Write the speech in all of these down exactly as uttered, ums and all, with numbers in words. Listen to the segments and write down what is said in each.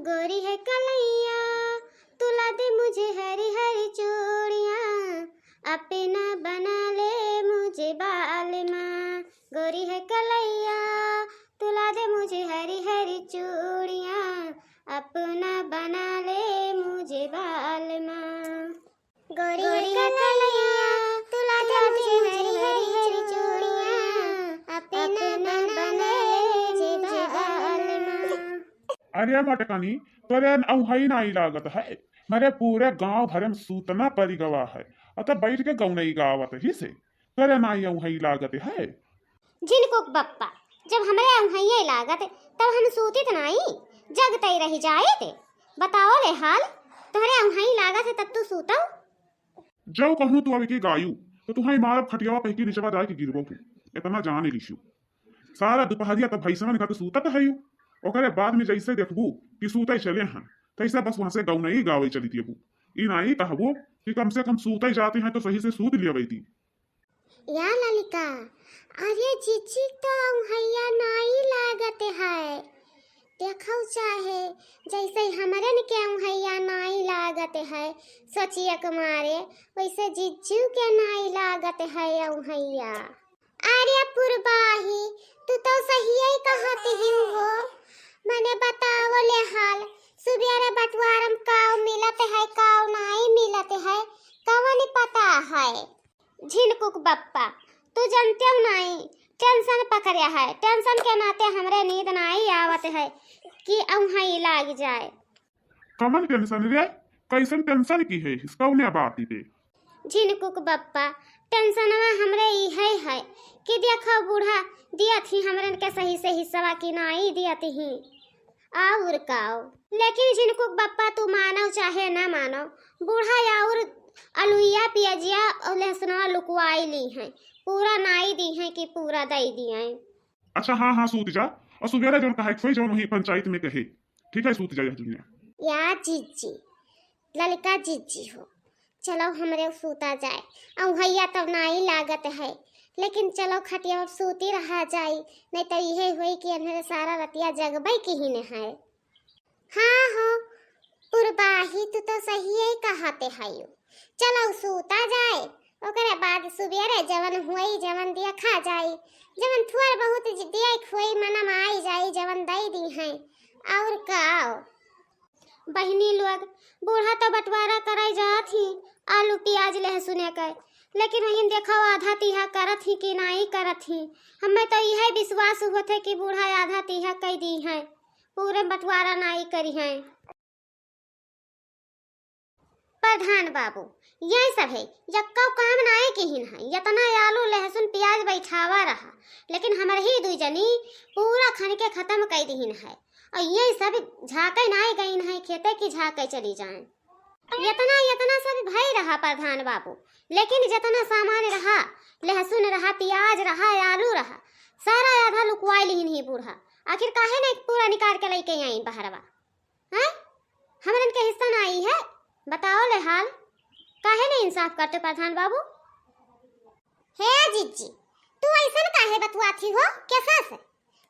गोरी है कलैया, तू ला दे मुझे हरी हरी चूड़ियाँ, अपना बना ले मुझे बालमा। गोरी है कलैया, तू ला दे मुझे हरी हरी चूड़ियाँ, अपना बना ले मुझे बालमा। गोरी है कलैया, तू ला दे मुझे हरी हरी चूड़ियाँ, अपना बना ले मुझे बालमा। अरे मटकनी, तोरे औंघई नाई लागत है, मरे पूरे गाँव भरे में सूतना परि गवा है, अतः बैठ के गौनई गावत ही से, तोरे नाई औंघई लागत है। झिनकुक बप्पा, जब हमरे औंघइये लागत, तब हम सूतित नाई, जगतई रहि जाइत। बताओ ले हाल, तोहरे औंघई लागत है तब तू सूतौ? जौ कहूँ तू अब के गायू, तो तुहई मारब खटियावा पहकी निचवा जाए के गिरबो तू। इतना जान लिशु। सारा दुपहरिया तब भैंसवन का तो सूतत है यू। ओकरे बाद में जैसे देखबू कि सूते चले हैं, तैसे बस वहाँ से गौनई गावे चली दियबू। ई नाई कहबू कि कम से कम सूते जाते हैं तो सही से सूत लिया बैती। या ललिका, अरे जीजी तो औंघइया नाई लागत है। देखौ चाहे, जैसे हमरन के औंघइया नाई लागत है, सोचिए के मारे, वैसे जीजू के नाई लागत है औंघइया। अरे पुरबाही, तू तो सहिए कहत ही हो। मने बताओ ले हाल, सुबेरे बटवारम काव मिलत है, काव नाई मिलत है, कवन पता है? झिनकुक बप्पा, तू जनतेउ नाई, tension पकड़े है, tension के नाते हमरे नींद नाई आवत है कि औंघई लाग जाए। कमन tension रे? कैसन tension की है? इसका उन्हें बात ही पे। झिनकुक बप्पा, tensionवा हमरे इहे है कि देखो बूढ़ा दियत ही हमरन के सही से हिस्सवा कि नाई दियत ही। और काओ। लेकिन झिनकुक बप्पा, तू मानो चाहे ना मानो, बूढ़ा और अलुइया, पियजिया और लहसुनवा लुकवाई ली हैं, पूरा नाई दी हैं कि पूरा दई दी हैं। अच्छा, हाँ, हाँ, सूत जा, और सुबेरे जौन कहे के होई, जौन वही पंचायत में कहे, ठीक है, सूत जा यह दुनिया। या जीजी, ललका जीजी हो, चलो हमरे सूता जाए। औंघइया तब नाई लागत है, लेकिन चलो खटिया अब सूती रहा जाई, नहीं तो इहे होई कि अन्हरे सारा रतिया जगबई किहिन है। हाँ हो, पुरबाही तू तो सहिए कहत हयू। चलो सूता जाए, ओकरे बाद सुबेरे जवन होई, जवन देखा जाई, जवन थोड़ बहुत ज-, देख होई, मनम आई जाई, जवन दई दी हैं। और काओ? बहिनी लोग, बूढ़ा तो बंटवारा करे जात ही आलू प्याज लहसुन के, लेकिन वहीं देखो आधा तीहा करत ही कि नाई करत ही। हमें तो इहे विश्वास होत है कि बूढ़ा आधा तीहा कई दी हैं, पूरे बंटवारा नाई करी हैं। प्रधान बाबू, यही सब है, यक्को काम नाई किहिन है। यतना आलू लहसुन प्याज बैठावा रहा, लेकिन हमर ही दुई जनी पूरा खन के खत्म कई दिहिन है। और ये सब झाँके नाई गईन है, खेते की झाँके चली जाएं। यतना, यतना सब भई रहा प्रधान बाबू, लेकिन जतना सामान रहा, लहसुन रहा, प्याज रहा, आलू रहा, सारा आधा लुकवाई लिहिन ही बूढ़ा। आखिर काहे नहीं पूरा निकाल के लइके आई बहरवा? हैं? हमरन के हिस्सा नाई है? बताओ ले हाल, काहे नहीं इंसाफ करते प्रधान बाबू? हे जिज्जी, तू ऐसन काहे बतुआत ही हो? कैसा से?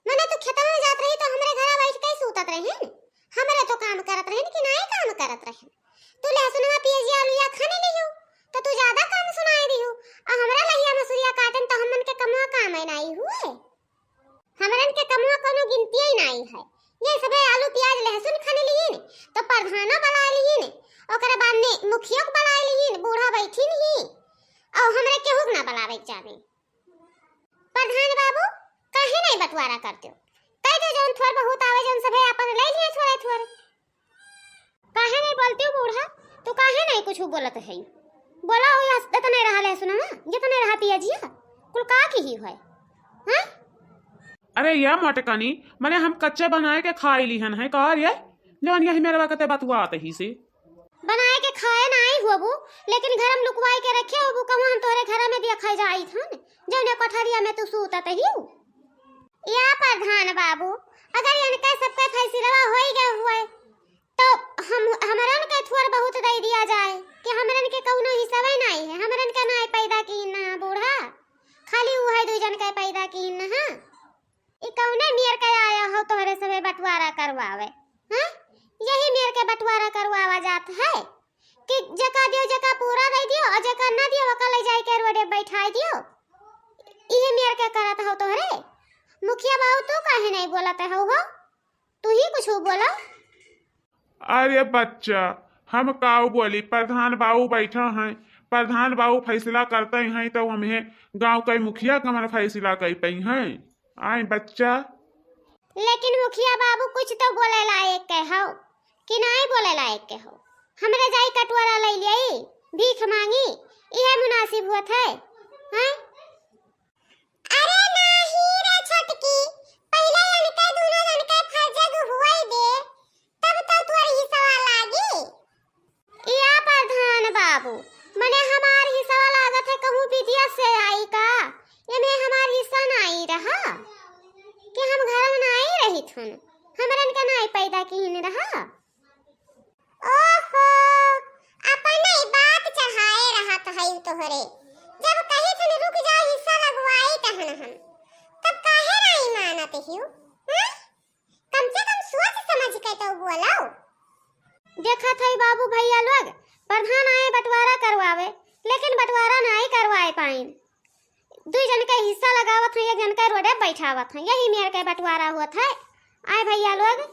मने तू खेतवा में जात रही तो हमरे घरा बैठ के ही सूतत रहिन? हमरे तो काम करत रहिन कि नाई काम करत रहिन? तू लहसुनवा, पियजिया, आलूया खाने लिहू, तो तू ज्यादा काम सुनाए दिहू। आ हमरा लहिया मसूरिया काटन तो हमन के कमवा काम नाई हुए। हमरन के कमवा कोनो गिनती ही नाई है। ये सबे आलू, पियाज, लहसुन खाने लिहिन, तो प्रधानो बलाए लिहिन, ओकरे बाद में मुखियो के बलाए लिहिन, बूढ़ा बैठिन ही, और हमरे केहू के ना बलावे के चाही। प्रधान बाबू, काहे नहीं बंटवारा करते हो? कह दो जौन थोड़ बहुत आवे, जौन सबे अपन ले लिए थोड़े थोड़े। काहे नहीं बोलती हो बूढ़ा? तू काहे नहीं कुछ बोलत है? बोला हो, या इतने रहा लहसुनवा, जितने रहा पियजिया, कुल का किही है? हाँ? अरे या मटकनी, मने हम कच्चे बनाए के खाई लिहन है का रे? जौन यही मेरवा कते बतुआत ही से। बनाए के खाए नाई होबू, लेकिन घर में लुकवाई के रखे होबू, कहूँ हम तोरे घर में देखा जाई थन, जौने कोठरिया में तू सूतत ही। या प्रधान बाबू, अगर इनके सबके फैसलवा होई गए हुए, तो हम, हमरन के थोड़ बहुत दे दिया जाए कि हमरन के कौनो हिस्सा नहीं है, हमरन के नाई पैदा की ना बूढ़ा, खाली उहे दुई जन के पैदा की ना। हाँ, ई कौने नियर के आया हो तोहरे सबे बंटवारा करवावे? हाँ, है कि जेका दियो, जेका पूरा दे दियो, और जेका ना दियो, ओका ले जाए के रोडे बैठाए दियो। इहे मेर के करत हो तोहरे। मुखिया बाबू, तू काहे नहीं बोलत हो, हो? तू ही कुछ बोला। अरे बच्चा, हम काऊ बोली, प्रधान बाबू बैठा हैं, प्रधान बाबू फैसला करते हैं तो हमें गांव के मुखिया कमन फैसला कर पाई हैं। आए बच्चा। लेकिन मुखिया बाबू, कुछ तो बोले लायक के हो कि नहीं बोले लायक के हो? हमरे जाई कटोरा ले लियाई, भीख मांगी, इहे मुनासिब हुआ थे, हैं? अरे नाही रे छोटकी, पहिले इनके दुनो जन के फर्ज गुहुआई दे, तब तो तोर हिस्सा लागी। या प्रधान बाबू, मने हमार हिस्सा लागत है कहूँ विदेश से आई का? एमे हमार हिस्सा नाई रहा कि हम घर में नाई रहित हन, हमरन के नाई पैदा किहिन रहा। ओहो, अपने बात चढ़ाए रहत हई तोहरे। जब कही थन रुक जा, हिस्सा लगवाई तहन हम, तब काहे नाई मानत हियो? हैं? कम से कम सोच समझ के तो बोलो। देखत हई बाबू भैया लोग, प्रधान आए बंटवारा करवावे, लेकिन बंटवारा नाई करवाए पाइन। दुई जन के हिस्सा लगावत हैं, एक जन के रोडे बैठावत हैं, यही मेर के बंटवारा होत है। आए भैया लोग,